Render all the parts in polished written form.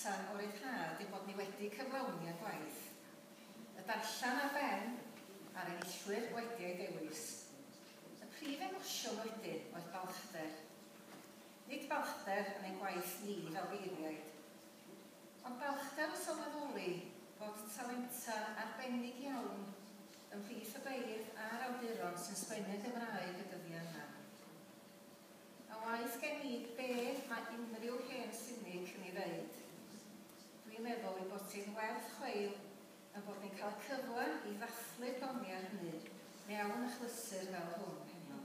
cyntaf o ryddhad yw bod ni wedi cyflawni y gwaith. Y darllen ar ben a'r enillwyr wedi eu dewis. Y prif emosiwn wedyn oedd balchder. Nid balchder yn ein gwaith ni fel beirniaid, ond balchder o sylweddoli fod talenta arbennig iawn ymhlith y beirdd a'r awduron sy'n sgwennu Gymraeg y dyddiau yma. A waeth gen i be mae unrhyw hen sinig yn ei ddeud, dwi'n meddwl ei bod hi'n werth chweil yn bod ni'n cael cyfle i ddathlu'r doniau hynny mewn achlysur fel hwn heno.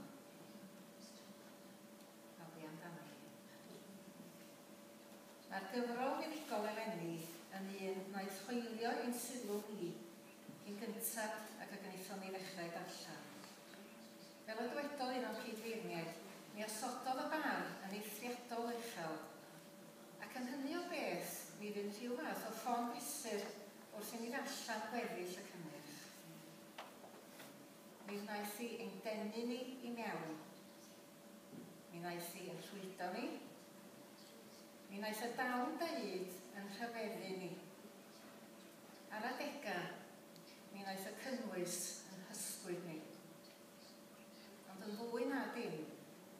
Fel be amdano hi. Mae'r gyfrol fuddugol eleni yn un wnaeth hoelio ein sylw ni cyn gyntaf ac y gwnaethon ni ddechrau darllen. Fel y dywedodd un o'n cyd-feirniaid, mi osododd y bar yn eithriadol uchel, ac yn hynny o beth, mi fydd rhyw fath o ffon fesur wrth i ni ddarllen gweddill y cynnyrch. Mi wnaeth hi ein denu ni i mewn. Mi wnaeth hi ein rhwydo ni. Mi wnaeth y dawn deud yn rhyfeddu ni. Ar adegau, mi wnaeth y cynnwys yn hysgwyd ni. Ond yn fwy na dim,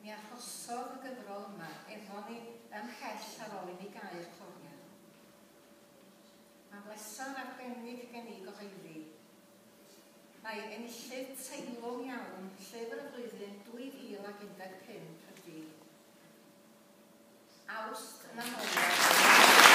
mi arhosodd y gyfrol yma efo ni ymhell ar ôl i ni gau'r cloriau. Mae'n bleser arbennig gen i gyhoeddi. Mae enillydd teilwng iawn llyfr y flwyddyn 2015 ydy Awst yn Anghofio.